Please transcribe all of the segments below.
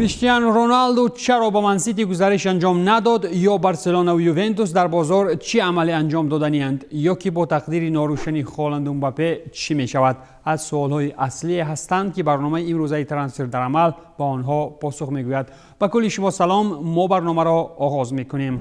Криштиану Роналду чаро ба Мансити гузариш анҷом надод, ё Барселона ва Ювентус дар бозор чӣ амале анҷом доданианд, ё ки бо тақдири норӯшани Холанду Мбаппе чӣ мешавад, аз суолҳои аслие ҳастанд, ки барномаи имрӯзаи «Трансфер дар амал» ба онҳо посух мегӯяд. Ба кулли шумо салом, мо барномаро оғоз мекунем.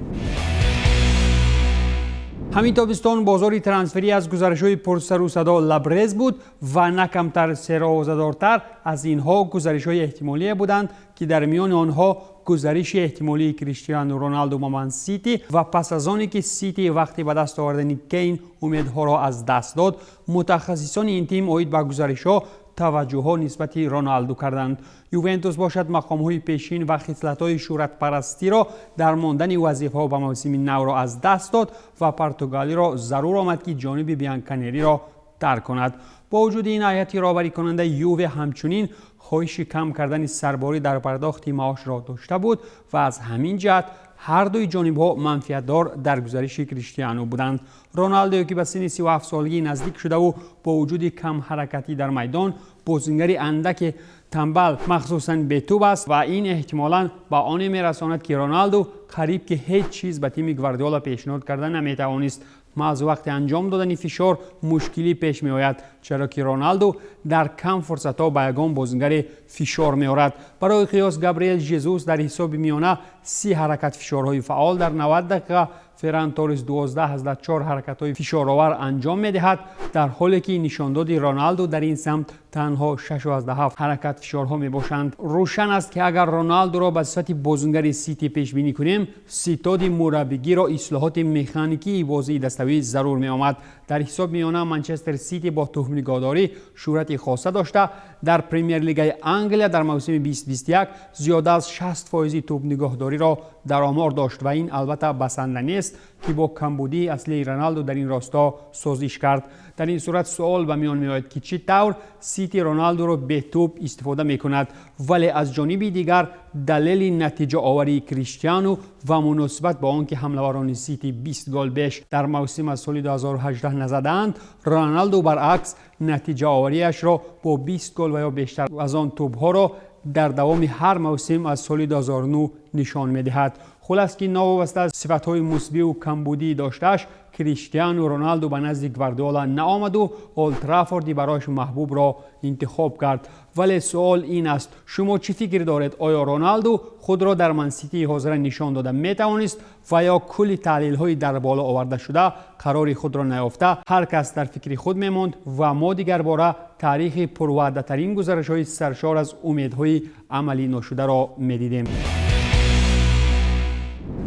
Ҳамин тобистон бозори трансферӣ аз гузаришҳои пурсару садо лабрез буд ва на камтар серовозадортар аз инҳо гузаришҳои эҳтимолие буданд, ки дар миёни онҳо гузариши эҳтимолии Криштиану Роналду ба Ман Сити ва пас аз оне ки Сити вақти ба даст овардани Кейн умедҳоро аз даст дод, мутахассисони ин тим оид ба гузаришҳо таваҷҷӯҳҳо нисбати Роналду карданд. Ювентус бошад, мақомҳои пешин ва хислатҳои шӯҳратпарастиро дар мондани вазифаҳо ба мавсими навро аз даст дод ва португалиро зарур омад, ки ҷониби бианканериро тарк кунад. Бо вуҷуди ин, ҳайати роҳбарикунандаи Юве ҳамчунин хоҳиши кам кардани сарборӣ дар пардохти маошро дошта буд ва аз ҳамин ҷиҳат ҳар дуи ҷонибҳо манфиатдор дар гузариши Криштиану буданд. Роналдое, ки ба синни 37 солагӣ наздик шудаву бо вуҷуди камҳаракатӣ дар майдон бозингари андаке тамбал, махсусан бетӯб аст ва ин эҳтимолан ба оне мерасонад, ки Роналду қариб ки ҳеҷ чиз ба тими Гвардиола пешниҳод карда наметавонист. Маҳз вақти анҷом додани фишор мушкилӣ пеш меояд, чаро ки Роналду дар кам фурсатҳо ба ягон бозингаре фишор меорад. Барои қиёс, Габриэл Жезус дар ҳисоби миёна 30 ҳаракат фишорҳои фаъол дар 90 дақиқа, Ферран Торрес 12,4 ҳаракатҳои фишоровар анҷом медиҳад, дар ҳоле ки нишондоди Роналду дар ин самт танҳо 6,7 ҳаракат фишорҳо мебошанд. Рӯшан аст, ки агар Роналдуро ба сифати бозингари Сити пешбинӣ кунем, ситоди мураббигиро ислоҳоти механикии бозии даставӣ зарур меомад. Дар ҳисоб миёна Манчестер Сити бо тӯбнигоҳдорӣ шӯҳрати хоса дошта, дар Премер-лигаи Англия дар мавсими 2021 зиёда аз 60 фоизи тӯбнигоҳдориро дар омор дошт ва ин албатта басанда нест, ки бо камбудии аслии Роналду дар ин росто созиш кард. Дар ин сурат суол ба миён меояд, ки чӣ тавр Сити Роналдуро бетӯб истифода мекунад. Вале аз ҷониби дигар, далели натиҷаоварии Криштиану ва муносибат ба он ки ҳамлаварони Сити 20 гол беш дар мавсим аз соли 2018 назадаанд, Роналду баръакс натиҷаовариашро бо 20 гол ва ё бештар аз он тӯбҳоро дар давоми ҳар мавсим аз соли 2009 нишон медиҳад. Хулас, ки новобаста аз сифатҳои мусбиву камбудии доштааш, Криштиану Роналду ба назди Гвардиола наомаду Олдтраффорди барояш маҳбубро интихоб кард. Вале суол ин аст: шумо чӣ фикр доред? Оё Роналду худро дар Манситии ҳозира нишон дода метавонист ва ё кулли таҳлилҳои дар боло овардашуда қарори худро наёфта, ҳар кас дар фикри худ мемонд ва мо дигарбора таърихи пурваъдатарин гузаришҳои саршор аз умедҳои амалӣ ношударо медидем?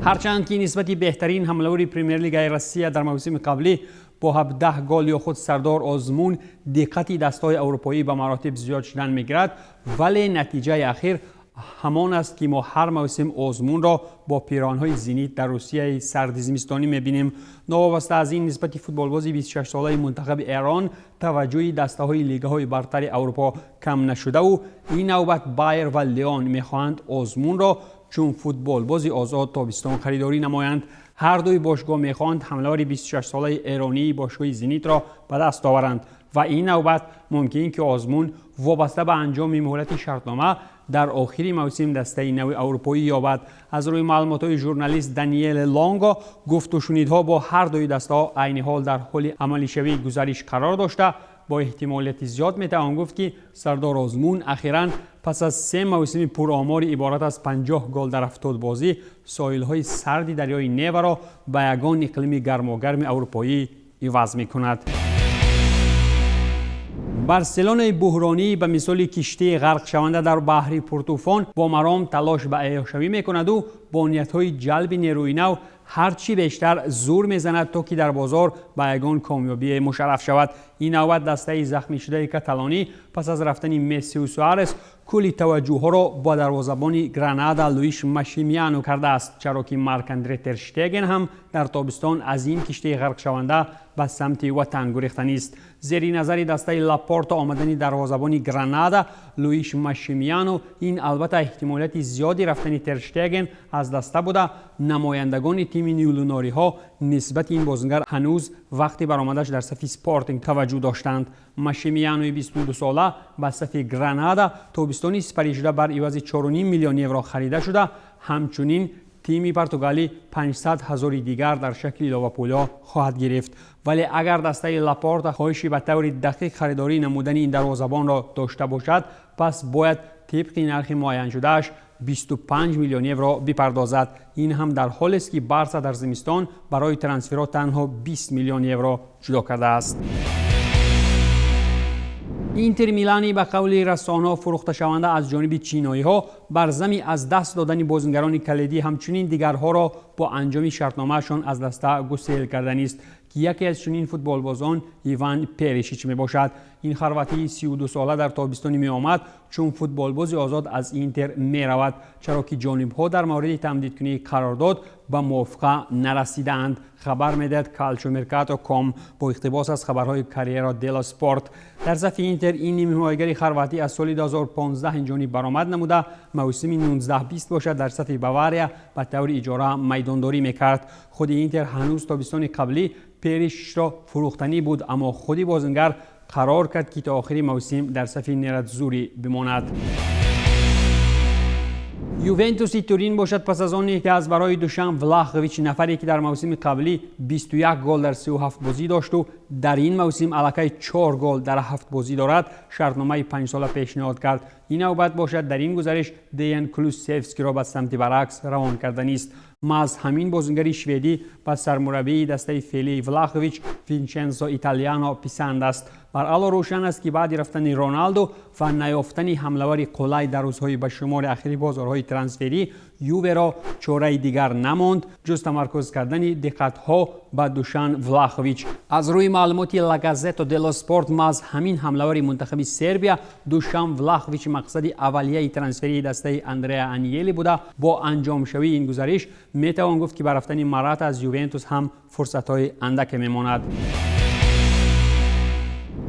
Ҳарчанд ки нисбати беҳтарин ҳамлавари Премер-лигаи Россия дар мавсими қаблӣ бо 17 гол ё худ сардор озмун диққати дастҳои аврупоӣ ба маротиб зиёд шудан мегирад, вале натиҷаи ахир ҳамон аст, ки мо ҳар мавсим озмунро бо пиронҳои Зенит дар Русияи сарди зимистонӣ мебинем. Новобаста аз ин, нисбати футболбози 26-солаи мунтахаби Эрон таваҷҷӯҳи дастаҳои лигаҳои бартари Аврупо кам нашудаву ин навбат Байер ва Леон мехоҳанд озмунро чун футболбози озод тобистон харидорӣ намоянд. Ҳар дуи бошгоҳ мехоҳанд ҳамлавари 26-солаи эронии бошгоҳи Зенитро ба даст оваранд ва ин навбат мумкин ки озмун вобаста ба анҷоми муҳлати шартнома дар охири мавсим дастаи нави аврупоӣ ёбад. Аз рӯи маълумотҳои журналист Даниеле Лонго, гуфтушунидҳо бо ҳар дуи дастаҳо айни ҳол дар ҳоли амалишавии гузариш қарор дошта, бо эҳтимолияти зиёд метавон гуфт, ки сардор Озмун ахиран пас аз се мавсими пуромори иборат аз 50 гол дар 70 бозӣ соҳилҳои сарди дарёи Неваро ба ягон иқлими гармогарми аврупоӣ иваз мекунад. Барселонаи буҳронӣ ба мисоли киштии ғарқшаванда дар баҳри пуртӯфон бо маром талош ба эҳёшавӣ мекунаду бо ниятҳои ҷалби нерӯи нав ҳар чӣ бештар зур мезанад, то ки дар бозор ба ягон комёбие мушарраф шавад. Ин навбат дастаи захмишудаи каталонӣ пас аз рафтани Мессиу Суарес кулли таваҷҷӯҳҳоро ба дарвозабони Гранада Луиш Машимиано кардааст, чаро ки Марк Андре Терштеген ҳам дар тобистон аз ин киштии ғарқшаванда ба самти ватан гурехтанист. Зери назари дастаи Лапорто омадани дарвозабони Гранада Луиш Машимиано ин албатта эҳтимолияти зиёди рафтани Терштеген аз даста буда, намояндагони тими Тими нилунориҳо нисбати ин бозингар ҳанӯз вақти баромадаш дар сафи Спортинг таваҷҷӯҳ доштанд. Машимианои 22сола ба сафи Гранада тобистони сипаришуда бар ивази 4,5 миллион евро харида шуда, ҳамчунин тими португалӣ 500 ҳазори дигар дар шакли иловапулҳо хоҳад гирифт. Вале агар дастаи Лапорта хоҳиши ба таври дақиқ харидорӣ намудани ин дарвозабонро дошта бошад, пас бояд тибқи нархи муайяншудааш 25 миллион евро бипардозад. Ин ҳам дар ҳолест, ки Барса дар зимистон барои трансферҳо танҳо 20 миллион евро ҷудо кардааст. Интер Милани ба қавли расонаҳо фурӯхташаванда аз ҷониби чиноиҳо бар зами аз даст додани бозингарони калидӣ, ҳамчунин дигарҳоро бо анҷоми шартномаашон аз даста гусел карданист, ки яке аз чунин футболбозон Иван Перишич мебошад. Ин хорватии 32сола дар тобистони меомад чун футболбози озод аз Интер меравад, чаро ки ҷонибҳо дар мавриди тамдидкунии қарордод ба мувофиқа нарасидаанд, хабар медиҳад Калчомеркато ком бо иқтибос аз хабарҳои Корриере делло Спорт. Дар сафи Интер ин нимҳимоягари хорватӣ аз соли 2015 инҷониб баромад намуда, мавсими 19-20 бошад, дар сафи Бавария ба таври иҷора майдондорӣ мекард. Худи Интер ҳанӯз тобистони қаблӣ Перишичро фурӯхтанӣ буд, аммо худи бозингар қарор кард, ки то охири мавсим дар сафи нератзури бимонад. Ювентуси Турин бошад, пас аз оне ки аз барои Душан Влахович, нафаре ки дар мавсими қаблӣ 21 гол дар 37 бозӣ дошту дар ин мавсим аллакай 4 гол дар 7 бозӣ дорад, шартномаи 5сола пешниҳод кард. Ин навбат бошад, дар ин гузариш Деян Кулусевскиро ба самти баръакс равон карданист. Маҳз ҳамин бозингари шведӣ ба сармураббии дастаи феълии Влахович, Винчензо Италиано, писанд аст. Баръало рӯшан аст, ки баъди рафтани Роналдо ва наёфтани ҳамлавари қулай дар рӯзҳои ба шумори ахири бозорҳои трансферӣ, Юверо чораи дигар намонд, ҷуз тамаркуз кардани диққатҳо ба Душан Влахович. Аз рӯи маълумоти Ла Газетта делло Спорт, маҳз ҳамин ҳамлавари мунтахаби Сербия Душан Влахович мақсади аввалияи трансферии дастаи Андреа Аньели буда, бо анҷомшавии ин гузариш метавон гуфт, ки ба рафтани Мората аз Ювентус ҳам фурсатҳои андаке мемонад.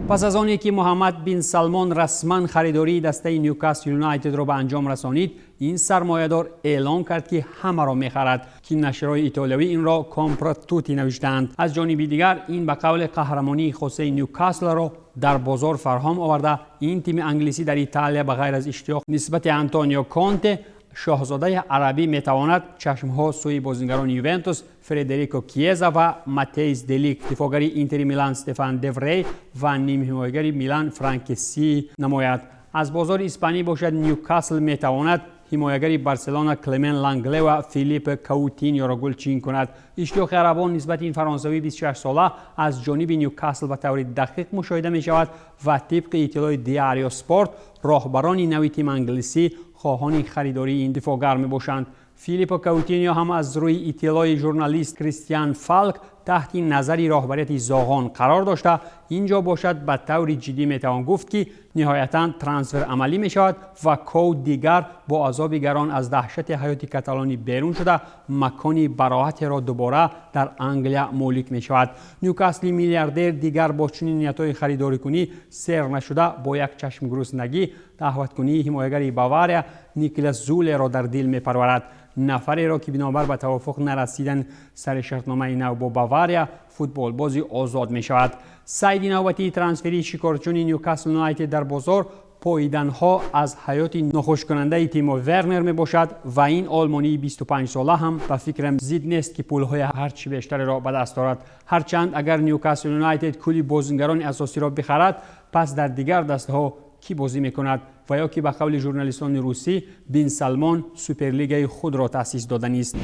Пас аз оне ки Муҳаммад бин Салмон расман харидории дастаи Ньюкасл Юнайтедро ба анҷом расонид, ин сармоядор эълон кард, ки ҳамаро мехарад, ки нашрҳои итолиявӣ инро «Compra tutti» навиштаанд. Аз ҷониби дигар, ин ба қавли қаҳрамонии хосаи Ньюкаслро дар бозор фарҳом оварда, ин тими англисӣ дар Италия ба ғайр аз иштиёқ нисбати Антонио Конте, шоҳзодаи арабӣ метавонад чашмҳо сӯи бозингарони Ювентус Фредерико Киеза ва Матейс Делик, дифоъгари Интери Милан Стефан Деврей ва нимҳимоягари Милан Франк Кесси намояд. Аз бозори испанӣ бошад, Ньюкасл метавонад ҳимоягари Барселона Клемен Лангле ва Филипп Каутиньоро гулчин кунад. Иштиёқи арабон нисбати ин фаронсавии 26сола аз ҷониби Ньюкасл ба таври дақиқ мушоҳида мешавад ва тибқи иттилои Диарио Спорт, роҳбарони нави тими англисӣ хоҳони харидории ин дифоъгар мебошанд. Филиппо Каутиньо ҳам аз рӯи иттилои журналист Кристиан Фалк таҳти назари роҳбарияти зоғон қарор дошта, ин ҷо бошад, ба таври ҷиддӣ метавон гуфт, ки ниҳоятан трансфер амалӣ мешавад ва Коу дигар бо азоби гарон аз даҳшати ҳаёти каталонӣ берун шуда, макони бароҳатеро дубора дар Англия молик мешавад. Ньюкасли миллиардер дигар бо чунин ниятҳои харидорикунӣ сер нашуда, бо як чашмгуруснагӣ даъваткунии ҳимоягари Бавария Никлас Зулеро дар дил мепарварад, нафареро ки бинобар ба тавофуқ нарасидан сари шартномаи нав бо Бавария футболбози озод мешавад. Сайди навбатии трансферии шикорчуни Ньюкасл Юнайтед дар бозор поиданҳо аз ҳаёти нохушкунандаи Тимо Вернер мебошад ва ин олмонии 25сола ҳам ба фикрам зид нест, ки пулҳои ҳарчи бештареро ба даст орад. Ҳарчанд агар Ньюкасл Юнайтед кулли бозингарони асосиро бихарад, пас дар дигар дастаҳо кӣ бозӣ мекунад? Ва ё ки ба қавли журналистони русӣ, бин Салмон суперлигаи худро таъсис доданист.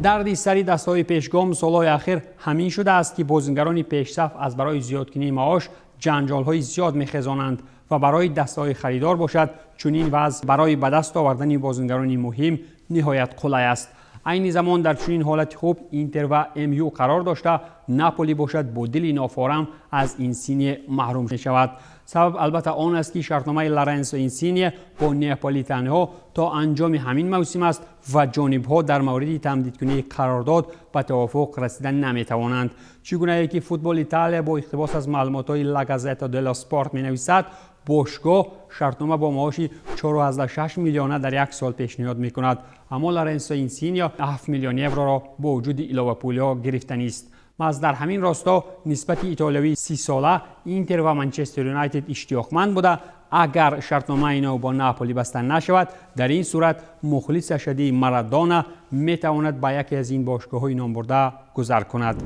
Дарди сари дастаҳои пешгом солҳои ахир ҳамин шудааст, ки бозингарони пешсаф аз барои зиёдкунии маош ҷанҷолҳои зиёд мехезонанд ва барои дастаҳои харидор бошад, чунин вазъ барои ба даст овардани бозингарони муҳим ниҳоят қулай аст. Айни замон дар чунин ҳолати хуб Интер ва МЮ қарор дошта, Наполи бошад, бо дили нофорам аз Инсинье маҳрум мешавад. Сабаб албатта он аст, ки шартномаи Лоренсо Инсинье бо неаполитанҳо то анҷоми ҳамин мавсим аст ва ҷонибҳо дар мавриди тамдидкунии қарордод ба тавофуқ расида наметавонанд. Чӣ гунае ки Футбол Италия бо иқтибос аз маълумотҳои Ла Газета делло Спорт менависад. Бошгоҳ шартнома бо маоши 4,6 миллиона дар як сол пешниҳод мекунад, аммо Лоренсо Инсиньо 7 миллион евроро бо вуҷуди иловапулиҳо гирифтанист. Маҳз дар ҳамин росто нисбати итолиёвии 30-сола Интер ва Манчестер Юнайтед иштиёқманд буда, агар шартномаи нав бо Наполи баста нашавад, дар ин сурат мухлиси ашаддии Марадона метавонад ба яке аз ин бошгоҳҳои номбурда гузар кунад.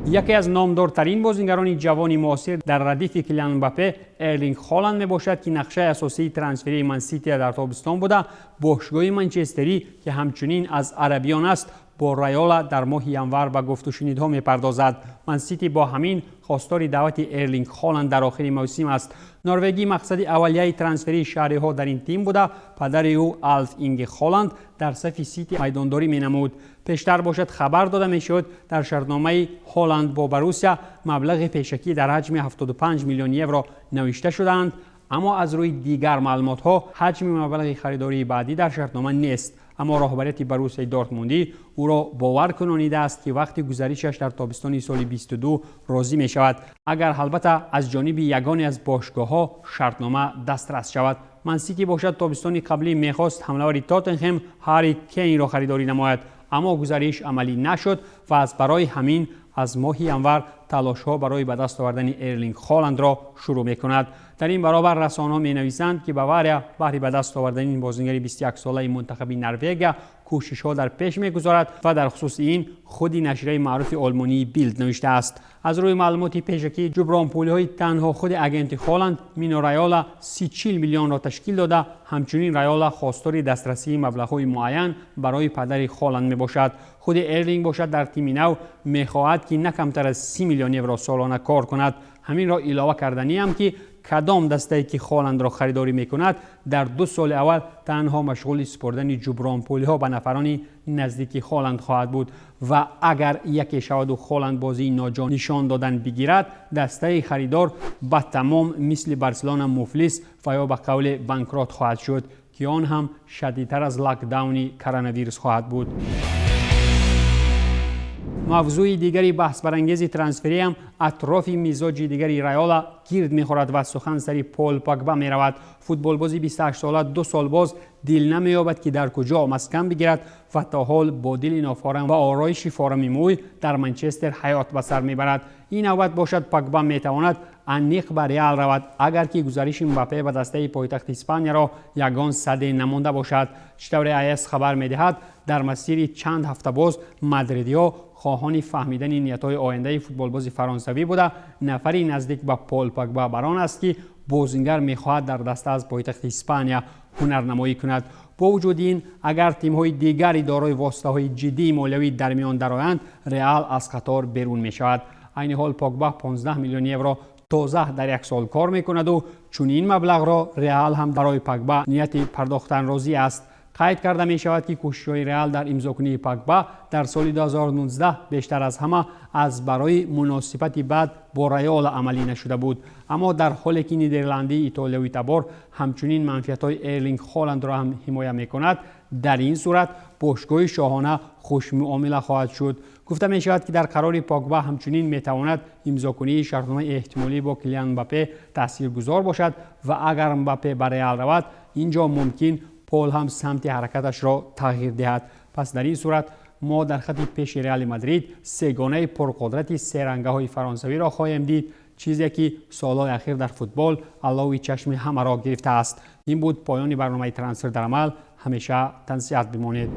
Яке аз номдортарин бозингарони ҷавони муосир дар радифи Килиан Мбаппе Эрлинг Холанд мебошад, ки нақшаи асосии трансферии Мансития дар тобистон буда, бошгоҳи манчестерӣ, ки ҳамчунин аз арабиён аст, бо Райола дар моҳи январ ба гуфтушунидҳо мепардозад. Мансити бо ҳамин хостори даъвати Эрлинг Холанд дар охири мавсим аст. Норвегӣ мақсади аввалияи трансферии шаҳриҳо дар ин тим буда, падари ӯ Алф Инге Холанд дар сафи Сити майдондорӣ менамуд. Пештар бошад, хабар дода мешуд, дар шартномаи Холанд бо Боруссия маблағи пешакӣ дар ҳаҷми 75 миллион евро навишта шудаанд, аммо аз рӯи дигар маълумотҳо ҳаҷми маблағи харидории баъдӣ дар шартнома нест. Аммо роҳбарияти Боруссияи Дортмундӣ ӯро бовар кунонидааст, ки вақти гузаришаш дар тобистони соли 22 розӣ мешавад, агар албатта аз ҷониби ягоне аз бошгоҳҳо шартнома дастрас шавад. Мансити бошад, тобистони қаблӣ мехост ҳамлавари Тоттенхем Ҳарри Кейнро харидорӣ намояд, аммо гузариш амалӣ нашуд ва аз барои ҳамин аз моҳи январ талошҳо барои ба даст овардани Эрлинг Холандро шурӯъ мекунад. Дар ин баробар расонаҳо менависанд, ки Бавария баҳри ба даст овардани ин бозингари 21-солаи мунтахаби Норвегия кӯшишҳо дар пеш мегузорад ва дар хусуси ин худи нашрияи маъруфи олмонии Билд навиштааст. Аз рӯи маълумоти пешакӣ, ҷубронпулиҳои танҳо худи агенти Холанд Мино Райола 30 миллионро ташкил дода. Ҳамчунин Райола хостори дастрасии маблағҳои муайян барои падари Холанд мебошад. Худи Эрлинг бошад, дар тими нав мехоҳад, ки на камтар аз 30 миллион евро солона кор кунад. Ҳаминро илова карданиам, ки кадом дастае ки Холандро харидорӣ мекунад, дар 2 соли аввал танҳо машғули супурдани ҷубронпулиҳо ба нафарони наздики Холанд хоҳад буд ва агар яке шаваду Холанд бозии ноҷо нишон додан бигирад, дастаи харидор ба тамом мисли Барселона муфлис ва ё ба қавле банкрот хоҳад шуд, ки он ҳам шадидтар аз локдауни коронавирус хоҳад буд. Мавзӯи дигари баҳсбарангези трансфериам атрофи мизоҷи дигари Райола гирд мехӯрад ва сухан сари Пол Погба меравад. Футболбози 28-сола 2 сол боз дил намеёбад, ки дар куҷо маскан бигирад ва то ҳол бо дили нофорам ва ороиши форами мӯй дар Манчестер ҳаёт ба сар мебарад. Ин навбат бошад, Погба метавонад аниқ ба Реал равад, агар ки гузариши Мбаппе ба дастаи пойтахти Испанияро ягон садде намонда бошад. Чӣ тавре АС хабар медиҳад, дар масири чанд ҳафта боз мадридиҳо хоҳони фаҳмидани ниятҳои ояндаи футболбози фаронсавӣ буда, нафари наздик ба Пол Погба бар он аст, ки бозингар мехоҳад дар даста аз пойтахти Испания ҳунарнамоӣ кунад. Бо вуҷуди ин, агар тимҳои дигари дорои воситаҳои ҷиддии молиявӣ дар миён дароянд, Реал аз қатор берун мешавад. Айни ҳол Погба 15 миллион евро тоза дар як сол кор мекунаду чунин маблағро Реал ҳам барои Погба нияти пардохтан розӣ аст. Қайд карда мешавад, ки кӯшишҳои Реал дар имзокунии Погба дар соли 2019 бештар аз ҳама аз барои муносибати бад бо Райола амалӣ нашуда буд. Аммо дар ҳоле ки нидерландии итолиёвӣ табор ҳамчунин манфиатҳои Эрлинг Холандро ҳам ҳимоя мекунад, дар ин сурат бошгоҳи шоҳона хушмуомила хоҳад шуд. Гуфта мешавад, ки дар қарори Погба ҳамчунин метавонад имзокунии шартномаи эҳтимолӣ бо Килиан Мбаппе таъсиргузор бошад ва агар Мбаппе ба Реал равад, ин ҷо мумкин Пол ҳам самти ҳаракаташро тағйир диҳад. Пас дар ин сурат мо дар хати пеши Реали Мадрид сегонаи пурқудрати серангаҳои фаронсавиро хоҳем дид, чизе ки солҳои ахир дар футбол аллови чашми ҳамаро гирифтааст. Ин буд поёни барномаи Трансфер дар амал. Ҳамеша тансиҳат бимонед.